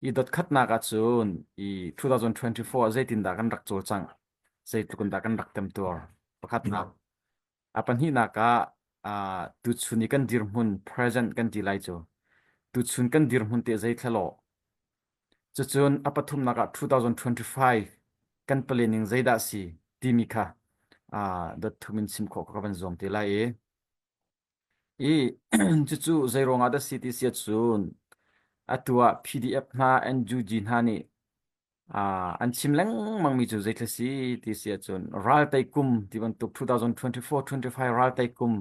I dotkhatnak ahcun i 2024 ah zeitindah kan rak cawlcangh, zeitluk in dah kan rak temtuar. Pakhatnak. A pahnihnak ah uh, tuchun i kan dirhmun present kan ti lai cu. Tuchun kan dirhmun te zei thlalawh. Cucun a pathumnak ah 2025 kan planning zeidah si timi kha uh, dot thum in chim khawh ka van zuam te lai i I cucu zeiruang ah dah si ti si ahcun atu ah PDF hna NUG hna nih uh, an chim lengmangmi cu zeithil si ti si ahcun raltei kum ti bantuk 2024-25 raltei kum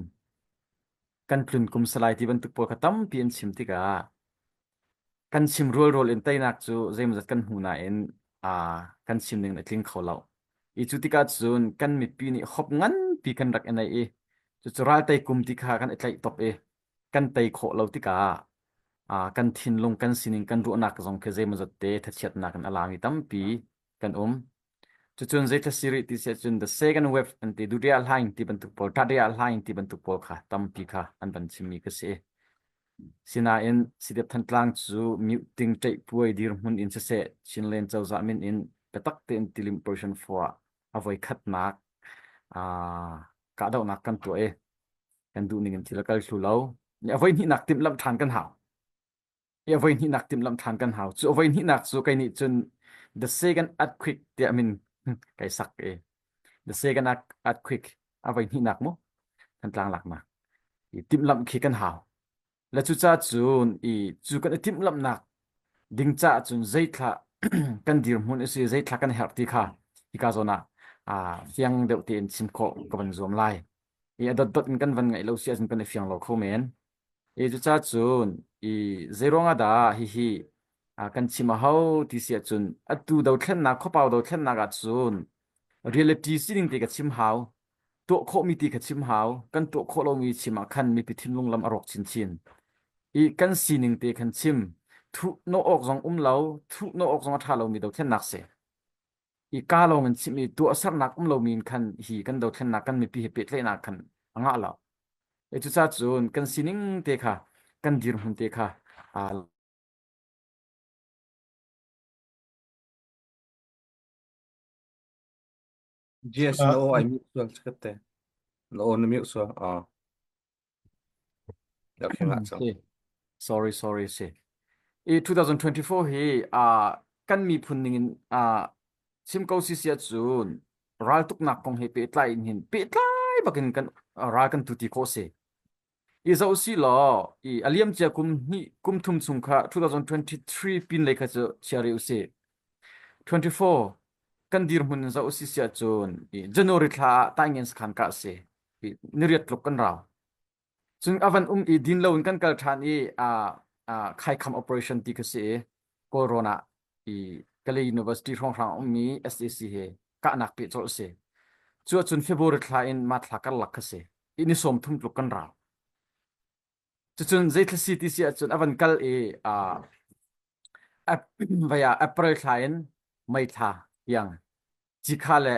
kan tlun kum salai ti bantuk pawl kha tampi an chim tikah kan chim rualrual in teinak cu zeimawzat kan hmu nain uh, kan chim ning a tling kho lo. I cu tikah cun kan mipi nih hop nganpi kan rak i neih i cucu raltei kum ti kha kan i tlaih top i kan tei khawh lo tikah uh, kan thinlung kan sining kan ruahnak zong khi zeimawzat te thachiatnak in a lami tampi kan um. Cucun zeithla si rih ti si ahcun the second wave an ti Duterte hlaing ti bantuk pawl Tate hlaing ti bantuk pawl kha tampi kha an van chimmi ka si. Sinain Sidep Thantlang cu mute ṭeih puai dirhmun in siseh Chinland cozah min in biatak tein Tilim Operation 4 ah a voi khatnak kahdohnak kan tuah i kan duhning in thil a kal thlu lo. A voi hnihnak timhlamh ṭhan kan hau. I a voi hnihnak timhlamh ṭhan kan hau. Cu a voi hnihnak cu kei nih cun the second earthquake tiah min kai sak i the second earthquake a voi hnihnak mu Thantlang laknak. I timhlamh khi kan hau. Le cucaah cun i cu kan i timhlamhnak ding caah cun zeithla kan dirhmun a si zeithla kan herh ti kha hika zawn ah aa fiang deuh tein chim khawh ka van zuam lai. I a dotdot in kan van ngaih lo si ahcun kan i fiang lo kho men. I cucaah cun i zeiruang ah dah hihi kan chim a hau ti si ahcun atu dothlennak khuapau dothlennak ahcun reality sining te ka chim hau. Tuah khawhmi ti kha chim hau. Kan tuah khawh lomi chim ah khan mipi thinlung lam a rawk chinchin. I kan sining te khan chim. Thuh nawh awk zong um lo, thuh nawh awk zong a ṭha lomi dothlennak si. I ka lawng in chim i tuahsernak um lomi in khan hi kan dothlennak kan mipi he pehtlaihnak khan a ngah lo. E cucaah cun kan sining te kha kan dirhmun te kha aa GS na aw ai mute sual chikat te. Na aw na mute sual. Ah. Okay nga cang. Si. Sorry, sorry si. I 2024 hi uh, kan miphun ning in uh, chim ko si sia cun raltuknak kong he pehtlai in hin pehtlai bakin kan ral kan tu ti khawh si. I zoh si law i a liamcia kum hnih kum thum chung kha 2023 pin lei kha cu chia rih usih. 24 kan dirhmun in zoh usih si ahcun i January thla ah Taingen sakhan kah a si. I niriat tluk kan rau. Cun a van um i din loin kan kal ṭhan i uh, uh, Khaikham operation ti kha si i Kawlrawn ah i Kalay University hrawnghrang a ummi SAC he kahnak peh colh a si. Cu ahcun February thla in ma thla karlak kha si. I ni sawm thum tluk kan rau. Cucun zeithla si ti si ahcun a van kal i uh, vai ah April thla in May thla tiang Cikha le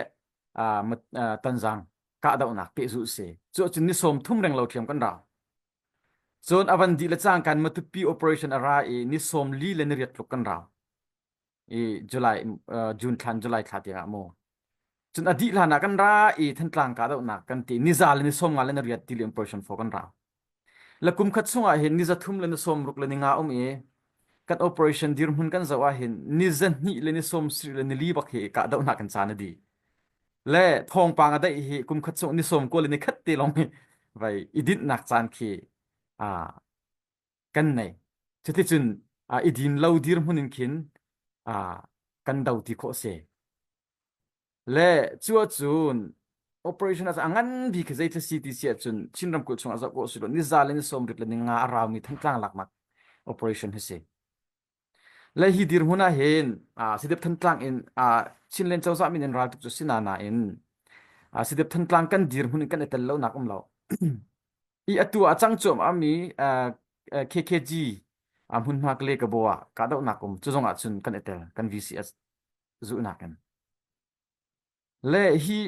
uh, Tonzang kahdohnak pehzulh si. Cu ahcun ni sawm thum reng lo ṭhiam kan rau. Cun a van dih le cangkan Matupi operation a ra i ni sawm li le ni riat tluk kan rau. I July June thlan July thla tiangah mu. Cun a dih hlan ah kan ra i Thantlang kahdohnak kan ti niza le ni sawm nga le ni riat ti operation for kan rau. Le kum khat chungah hin ni za thum le ni sawm ruk le ni nga um i kan operation dirhmun kan zoh ah hin ni za hnih le ni sawm sarih le ni li bak hi kahdohnak kan caan a dih. Le thawngpang a daih hi kum khat chung ni sawm kua le ni khat te lawng hi vai i dinhnak caan khi kan nei. Cuticun i din lo dirhmun in khin kan do ti khawh si. Le cu ahcun operation ah a ngan bik khi zeithil si ti si ahcun Chin ramkulh chungah zoh khawh si lo ni za le ni sawm rit le ni nga a raumi Thantlang laknak operation hi si. Le hi dirhmun ah hin Sidip Thantlang in Chinland cozah min in raltuk cu si na nain Sidip Thantlang kan dirhmun in kan i tel lonak um lo. I atu a cang cuahmah mi KKG hmunhma Kale Kabo ah kahdohnak um cu zong ah cun kan i tel kan VCS zulhnak in. Le hi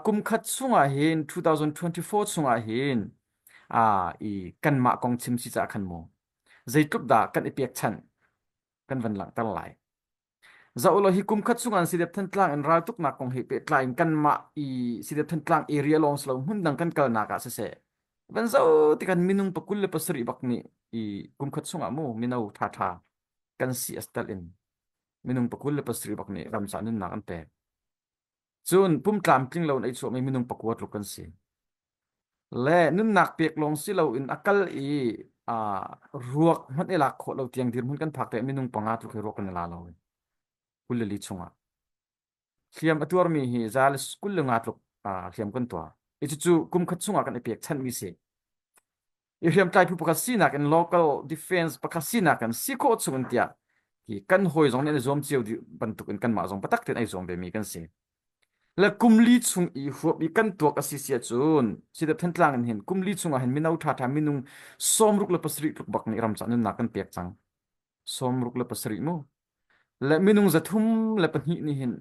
kum khat chungah hin 2024 chungah hin i kanmah kong chim si caah khan mu zeitluk dah kan i pekchanh. Kan van langhter lai. Zoh ulaw hi kum khat chung an Sidep Thantlang in raltuknak kong he pehtlai in kanmah i Sidep Thantlang area lawng si lo hmun dang kan kalnak ah siseh van zoh tikhan minung pakul le pasarih bak nih i kum khat chungah mu mino ṭhaṭha kan si as tal in minung pakul le pasarih bak nih ramsa nunnak an pek. Cun pum tlamtling lo in ei chuahmi minung pakua tluk kan si. Le nunnak pek lawng si loin a kal i ruak hmanh i lak khawh lo tiang dirhmun kan phak te minung panga tluk hi ruak kan i la lo. Kul le li chungah. Hliam a tuarmi hi za le kul le nga tluk hliam kan tuar. I cucu kum khat chungah kan i pek chanmi si. I hriamtlai phu pakhat sinak in local defense pakhat sinak in si khawh chung in tiah hi kan hawi zong nih an i zuam cio dih bantuk in kanmah zong biatak tein ai zuam ve mi kan si. Le kum li chung i huap i kan tuak a si sia cun Sidep Thantlang in hin kum li chung ah hin mino ṭhaṭha minung 67 tluk bak nih ramca nunnak kan pek cang. 67 mu. Le minung 302 nih hin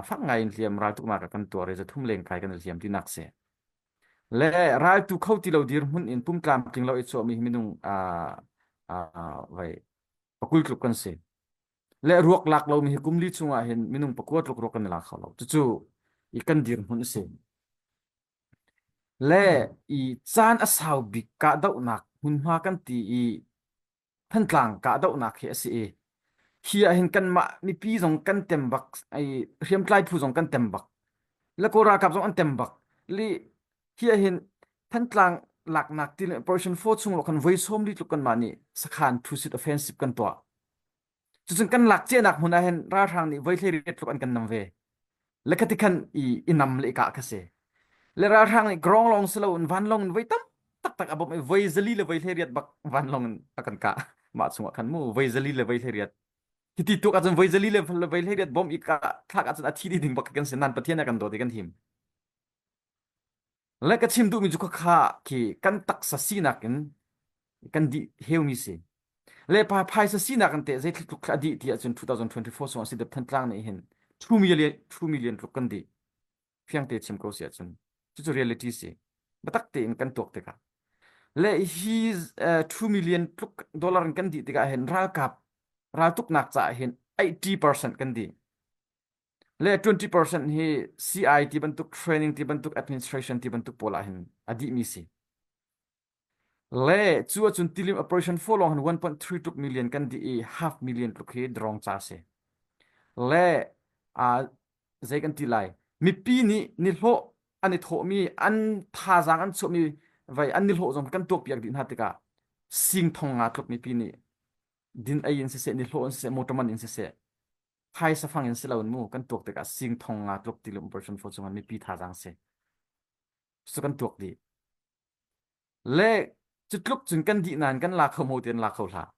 fak ngai in hliam raltuknak ah kan tuar i 300 lengkai kan i hliam tinak si. Le raltu kho ti lo dirhmun in pum tlamtling lo i chuahmi hi minung vai pakul tluk kan si. Le ruak lak lomi hi kum li chungah hin minung pakua tluk ruak kan i la kho lo. Cucu i kan dirhmun a si. Le i caan a sau bik kahdohnak hmunhma kan ti i Thantlang kahdohnak hi a si i hi ah hin kanmah mipi zong kan tem bak ai hriamtlai phu zong kan tem bak le Kawl ralkap zong an tem bak li hi ah hin Thantlang laknak ti le Operation 4 chung lo khan voi sawm li tluk kanmah nih sakhan phusit offensive kan tuah. Cucun kan lak cianak hmun ah hin ralhrang nih voi hlei riat tluk an kan nam ve. Le khati khan i i nam le i kah kha si. Le ralhrang nih grong lawng si loin vanlawng in voi tam taktak a bawmh i voi zali le voi hlei riat bak vanlawng in a kan kah. Mah chungah khan mu voi zali le voi hlei riat. Hiti tuk ahcun voi zali le voi hlei riat bom i kah thlak ahcun a thi dih ding bak kan si. Nan Pathian a kan dawt i kan him. Le ka chim duhmi cu khakha khi kan taksa sinak in kan dih heumi si. Le pa phaisa sinak in teh zeitluk tluk a dih ti ahcun 2024 song si dep Thantlang nih hin 2 million 2 million tluk kan dih. Fiang te chim ko si ahcun cucu reality si. Biatak tein kan tuak tikah. Le hi 2 million tluk dollar in kan dih tikah hin ralkap raltuknak caah hin 80% kan dih. Le 20% hi CI ti bantuk training ti bantuk administration ti bantuk pawl ah hin a dihmi si. Le cu ahcun tilim operation 4 lawng hin 1.3 tluk million kan dih i half million tluk hi drone ca si. Le uh, zei kan ti lai mipi nih nihlawh an i thawhmi an thazaang an chuahmi vai an nihlawh zong kan tuakpiak dih hna tikah sing thong nga tluk mipi nih din ei in siseh nihlawh in siseh motor man in siseh phaisa fang in si loin mu kan tuak tikah sing thong nga tluk ti lum version 4 chungah mipi thazaang si su kan tuak dih le cu tluk cun kan dih nain kan la kho mo ti an la kho hlah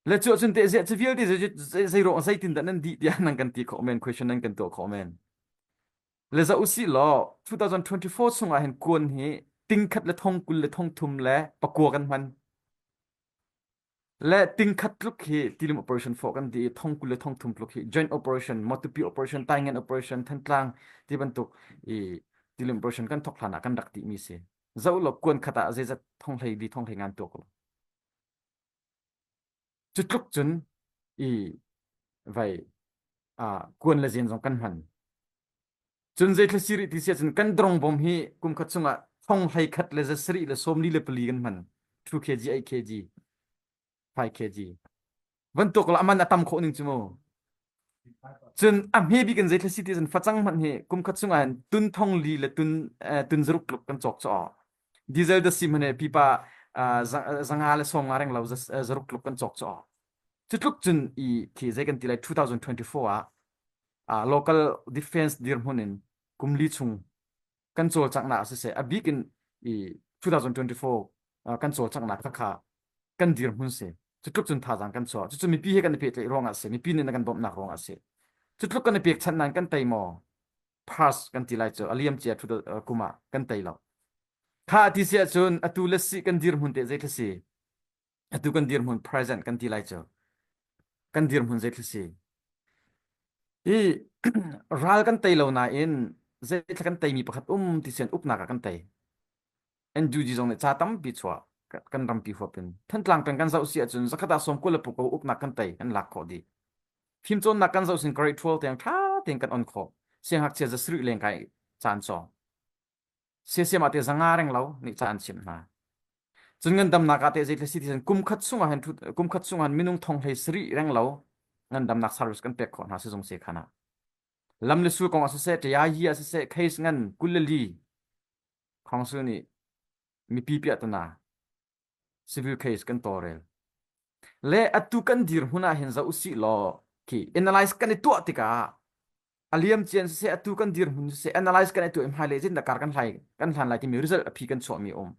le cu cun te zia cu vialte zei ruang zeitin dah nan dih tiah nan kan ti khawh men question nan kan tuah khawh men le za usih law 2024 chungah hin kuan hi ting khat le thong kul le thong thum le pakua kan hman Le tingkhat tluk hi tilim operation fawh kan ti i thong kul le thong thum tluk hi joint operation, Matupi operation, Taingen operation, Thantlang ti bantuk i tilim operation kan thok hlan ah kan rak ti mi si. Zoh law kuan khat ah zeizat thong hlei li thong hlei ngan tuak lo. Cu tluk cun i vai a kuan le zen zong kan hman. Cun zeithla si rih ti si ahcun kan drong bom hi kum khat chungah thong hlei khat le za sarih le sawm li le pali kan hman. 2 kg, 8 kg, 5 kg. Van tuk la aman a tam khawh ning cu mu. Cun a hme bik in zeithla si ti cun facang hmanh hi kum khat chungah hin tun thong li le tun tun zaruk tluk kan cawk caw. Diesel da si hmanh pipa zanga le sawm nga reng lo zaruk tluk kan cawk caw. Cu tluk cun i khi zei kan ti lai 2024 ah local defense dirhmun in kum li chung kan cawlcanghnak siseh a bik in i 2024 kan cawlcanghnak kha kha kan dirhmun si cu tluk cun thazaang kan chuah cucu mipi he kan i pehtlaih ruangah si mipi nih na kan bawmhnak ruangah si cu tluk kan i pekchanh nain kan tei maw pass kan ti lai cu a liam cia kum ah kan tei lo kha ti si ahcun atu le si kan dirhmun te zei si atu kan dirhmun present kan ti lai cu kan dirhmun zeithil si i ral kan tei lo nain zeithil kan teimi pakhat um ti sian uknak ah kan tei NUG zong nih ca tampi chuah. Kan rampi huap in. Thantlang peng kan zoh si ahcun zakhat ah sawm 20 le puko uknak kan tei, kan lak khawh dih. Fimcawnnak kan zoh sin grade 12 tiang ṭha tein kan on khawh. Siangngakchia 7 leng kai caan cawng. Siasiam ah te 500 reng lo nih ca an chimh hna. Cun ngandamnak ah teh zeitlai si ti kum khat chung ah hin kum khat chung ah minung thong 17 reng lo ngandamnak service kan pek khawh hna sizung sekhan ah. Lam le sul kong ah siseh, ṭaya ah siseh, case ngan 24 council nih mipi piah tana civil case kan tawlrel. Le atu kan dirhmun ah hin zoh usih law khi analyze kan i tuah tikah a liam cian siseh atu kan dirhmun siseh analyze kan i tuah i hmailei zeitindah kar kan hlai kan hlan lai timi result a phi kan chuahmi um.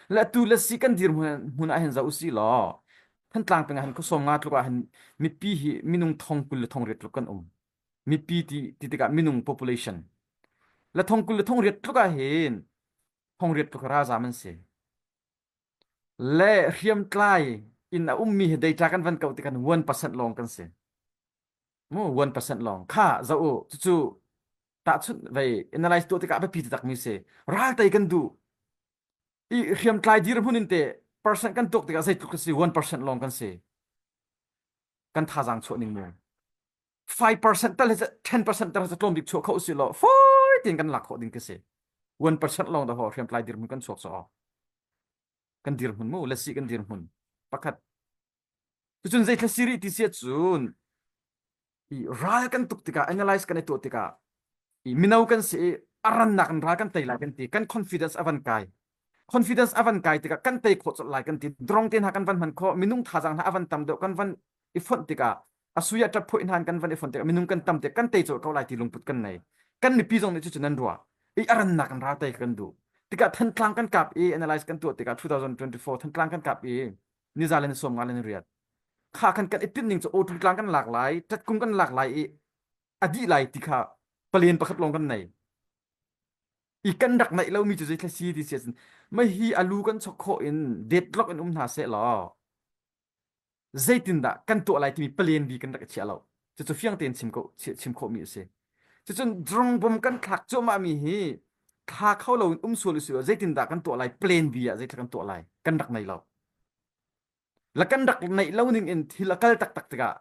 Le atu le si kan dirhmun hmun ah hin zoh usih law Thantlang peng ah hin khuasawm nga tluk ah hin mipi hi minung thong 20 le thong riat tluk kan um. Mipi ti ti tikah minung population. Le thong 20 le thong riat tluk ah hin thong riat tluk ralzam an si. Le hriamtlai in a ummi hi data kan van kau tikhan 1% lawng kan si. Mu 1% lawng. Kha zoh u cucu tahchunh vei analyze tuah tikah biapi takmi si. Ral tei kan duh. I hriamtlai dirhmun in te percent kan tuak tikah zeitluk kan si 1% lawng kan si. Kan thazaang chuah ning mu. 5% tal hi 10% tal hi tlawm bik chuah kho usih law fawi tein kan lak khawh ding ka si 1% lawng dah hriamtlai dirhmun kan chuak so kan dirhmun mu lasi kan dirhmun pakhat cucun zeithla siri ti sia cun i ral kan tuk tikah analyze kan i tuah tikah i mino kan si i a rannak in ral kan tei lai kan ti kan confidence a van kai confidence a van kai tikah kan tei khawh colh lai kan ti drong te hna kan van hman khawh minung thazaang hna a van tam deuh kan van i fonh tikah a sui a ṭap phoih hna kan van i fonh tikah minung kan tam tikah kan tei colh ko lai ti lungput kan nei kan mipi zong nih cucu nan ruah i a rannak in ral tei kan duh tikah Thantlang kan kap i analyze kan tuah tikah 2024 Thantlang kan kap i niza le ni 50 le ni riat kha kan kan i tinh ning cu auto tlang kan lak lai ṭatkung kan lak lai i a dih lai ti kha palen pakhat lawng kan nei i kan rak naih lomi cu zeithla si ti si ahcun mah hi alu kan chok khawh in deadlock in um hna seh law zeitindah kan tuah lai timi plan B kan rak i chiah lo. Cucu fiang tein chim ko chim khawhmi a si. Cucun drone bom kan thlak cuahmah mi hi thla kho lo in um sual usih zeitindah kan tuah lai plan B ah zeithla kan tuah lai kan rak nei lo. La kan rak neih lo ning in thil a kal taktak tikah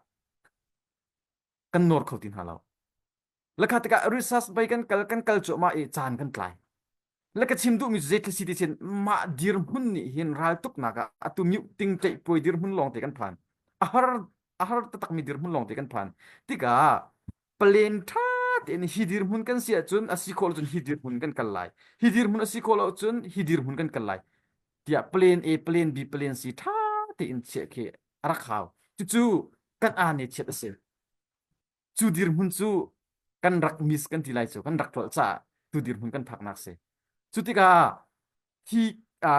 kan nawr kho ti hna lo. Lakha tikah research bay kan kal kan kal cuahmah i caan kan tlai. La ka chim duhmi cu zeitluk si ti chin mah dirhmun nih hin raltuknak ah atu mute ting ṭeih puai dirhmun lawng te kan phan. A har a har taktakmi dirhmun lawng te kan phan. Tikah plan ṭha tein hi dirhmun kan si ahcun a si khawh lo cun hi dirhmun kan kal lai. Hi dirhmun a si khawh lo cun hi dirhmun kan kal lai. Tiah plan A, plan B, plan C ṭha tein chiah khi a rak hau. Cucu kan aa ne chiat a si. Cu dirhmun cu kan rak miss kan ti lai cu kan rak ṭolh caah tu dirhmun kan phaknak si. Cu tikah hi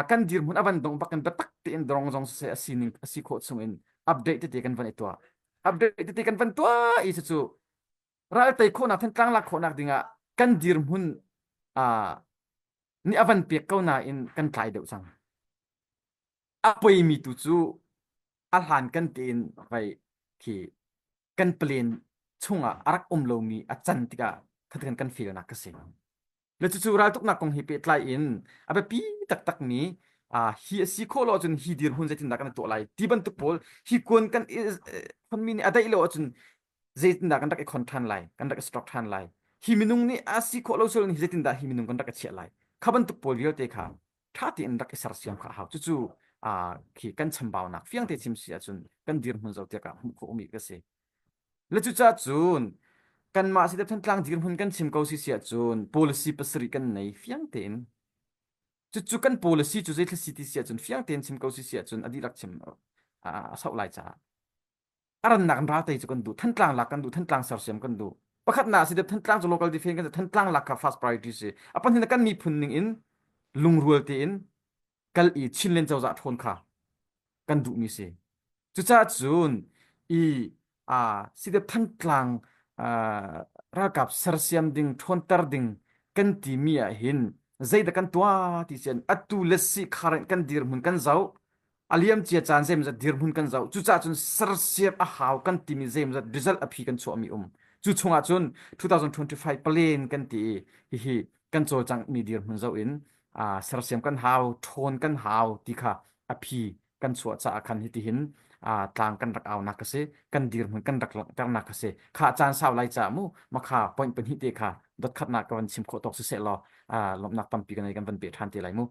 kan dirhmun a van dong bak in biatak tein drong zong siseh a sining a si khawh chung in update tete kan van i tuah. Update tete kan van tuah i cucu ral tei khawhnak Thantlang lak khawhnak dingah kan dirhmun nih a van pek ko nain kan tlai deuh cang. A poimi tu cu a hlan kan tein vai khi kan plan chungah a rak um lomi a can tikah khatkhan kan felnak ka si. Le cucu raltuknak kong hi pehtlai in a biapi taktakmi hi a si khawh lo ahcun hi dirhmun zeitindah kan tuah lai ti bantuk pawl hi kuan kan i khonmi nih a daih lo ahcun zeitindah kan rak i khon ṭhan lai kan rak i stock ṭhan lai hi minung nih a si khawh lo sual hi zeitindah hi minung kan rak i chiah lai kha bantuk pawl vialte kha ṭha tein rak i sersiam kha a hau. Cucu khi kan chambaunak fiang te chim si ahcun kan dirhmun zo tiah hmuh khawh umi ka si. Le cucaah cun kanmah si Thantlang dirhmun kan chim ko si si ahcun policy pasarih kan nei fiang tein. Cucu kan policy cu zeithla si ti si ahcun fiang tein chim ko si si ahcun a dihlak chim a sauh lai caah. A rannak in ral tei cu kan duh. Thantlang lak kan duh. Thantlang sersiam kan duh. Pakhatnak si Thantlang cu local defense kan Thantlang lak kha first priority si. A pahnihnak kan miphun ning in lungrual tein kal i Chinland cozah ṭhawn kha kan duhmi si. Cucaah cun i a sidep Thantlang ralkap sersiam ding ṭhawnter ding kan timi ah hin zeidah kan tuah ti sian atu le si current kan dirhmun kan zoh a liamcia caan zeimawzat dirhmun kan zoh cucaah cun sersiam a hau kan timi zeimawzat result a phi kan chuahmi um cu chungah cun 2025 plan kan ti i hihi kan cawlcanghmi dirhmun zoh in sersiam kan hau ṭhawn kan hau ti kha. A phi kan chuah caah khan hitihin tlang kan rak aunak a si. Kan dirhmun kan rak langhternak a si. Kha caan sau lai caah mu makha point pahnih te kha dotkhatnak ka van chim khawh tawk siseh law lawmhnak tampi kan ei kan van pe ṭhan te lai mu.